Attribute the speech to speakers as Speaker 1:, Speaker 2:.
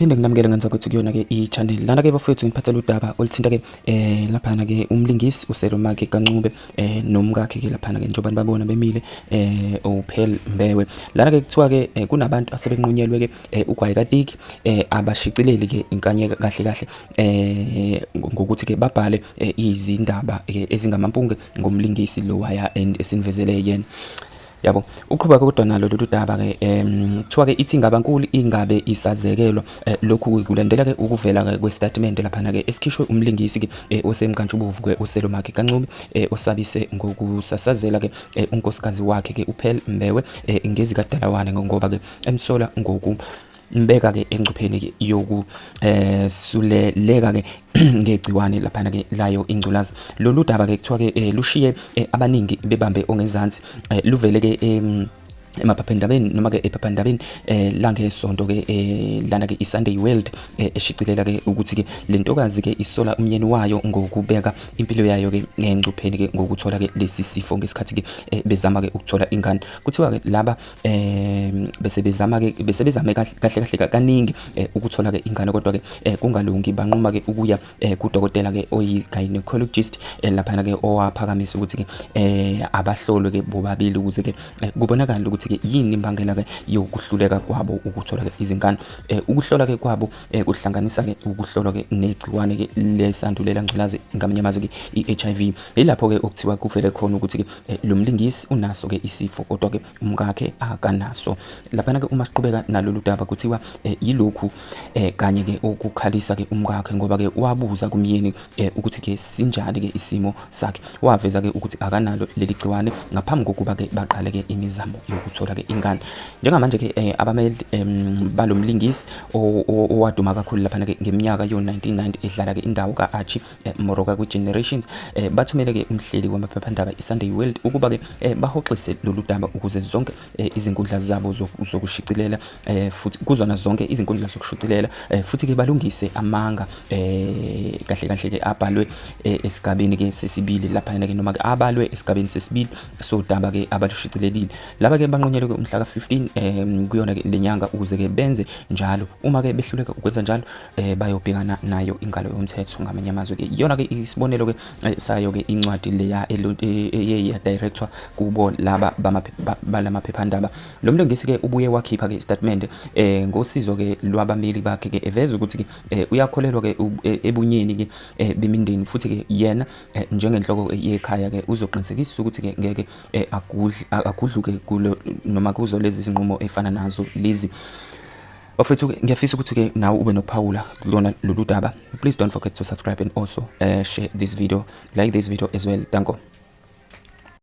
Speaker 1: Phinde nginamukele ngenza ukuthi kuyona-ke i-channel lana-ke bafowethu, ngiphathele udaba oluthinta-ke laphana-ke umlingisi uSelomake kaNcube nomkakhe-ke laphana-ke, njengoba nibabona bemile, uPearl Mbewe. Lana-ke kuthiwa-ke kunabantu asebenqunyelwe-ke ugwayi katiki, abashicileli-ke inkanye kahle kahle ngokuthi-ke babhale izindaba-ke ezingamampunge ngomlingisi lo waya esinivezele yena. Yabo, uqhubeka kodwa nalo lolu daba ke, kuthiwa ke ithi ingabankulu ingabe isazekelwa. Lokhu kulandela ke ukuvela ke kwestatement laphana ke esikhishwe umlingisi ke osemkantshubovu ke uSelomake kaNcube, osabise ngokusasazela ke unkosikazi wakhe ke uPearl Mbewe ngezikadalawane, ngoba ke emsola ngoku mbeka ke engcupheni ke yoku suleleka ke ngegciwane laphana ke layo ingculazi. Lolu daba ke kuthiwa ke lushiye abaningi bebambe ongezansi. Luvele ke emaphaphandabeni noma ke ephaphandabeni langesonto ke lana ke iSunday World, eshicilela ke ukuthi ke lentokazi ke isola umyeni wayo ngokubeka impilo yayo ke ngengcupheni ke ngokuthola ke lesi sifo ngesikhathi ke bezama ke ukuthola ingane. Kuthiwa ke laba bese bezama ke, bese bezame kahle kahle kaningi ukuthola ke ingane, kodwa ke kungalungi. Banquma ke ukuya kudokotela ke oyi gynecologist laphana ke, owaphakamisa ukuthi ke abahlolwe ke bobabili ukuze ke kubonakale ukuthi ke yini imbangela ke yokuhluleka kwabo ukuthola ke izingane. Ukuhlola ke kwabo kuhlanganisa ke ukuhlolwa ke negciwane ke lesandulela ngculazi, ngamanye amazwi ke i-HIV. Yilapho ke okuthiwa kuvele khona ukuthi ke lo mlingisi unaso ke isifo, kodwa ke umkakhe akanaso. Laphana ke uma siqhubeka nalolu daba, kuthiwa yilokhu kanye ke ukukhalisa ke umkakhe, ngoba ke wabuza kumyeni ukuthi ke sinjani ke isimo sakhe, waveza ke ukuthi akanalo leli gciwane ngaphambi kokuba ke baqale ke imizamo yokuthola ke ingane. Njengamanje ke abameli balomlingisi owaduma kakhulu laphana ke ngeminyaka yo-1990 edlala ke indawo ka-Archie Moroka kwi-Generations, bathumele ke umhleli wamaphephandaba i-Sunday World ukuba ke bahoxise lolu daba ukuze zonke izinkundla zabo zokushicilela, futhi kuzona zonke izinkundla zokushicilela, futhi ke balungise amanga kahle kahle ke abhalwe esigabeni ke sesibili laphana ke, noma ke abalwe esigabeni sesibili sodaba ke abalushicilelile. Laba ke banqunyelwe ke umhla ka-15 kuyona ke lenyanga ukuze ke benze njalo. Uma ke behluleka ukwenza njalo, bayobhekana nayo ingalo yomthetho. Ngamanye amazwi ke iyona ke isibonelo ke sayo ke incwadi leya eye ya directwa kubo laba balamaphephandaba. Lo mlingisi ke ubuye wakhipha ke istatement ngosizo ke lwabameli bakhe ke, eveza ukuthi ke uyakholelwa ke ebunyeni ke bemindeni, futhi ke yena njengenhloko yekhaya ke uzoqinisekisa ukuthi ke ngeke agudluke kulo noma kuzo lezi zinqumo efana nazo lezi. Bafethu, ngiyafisa ukuthi ke nawe ube nokuphawula kulona lolu daba. Please don't forget to subscribe and also share this video, like this video as well. Danko.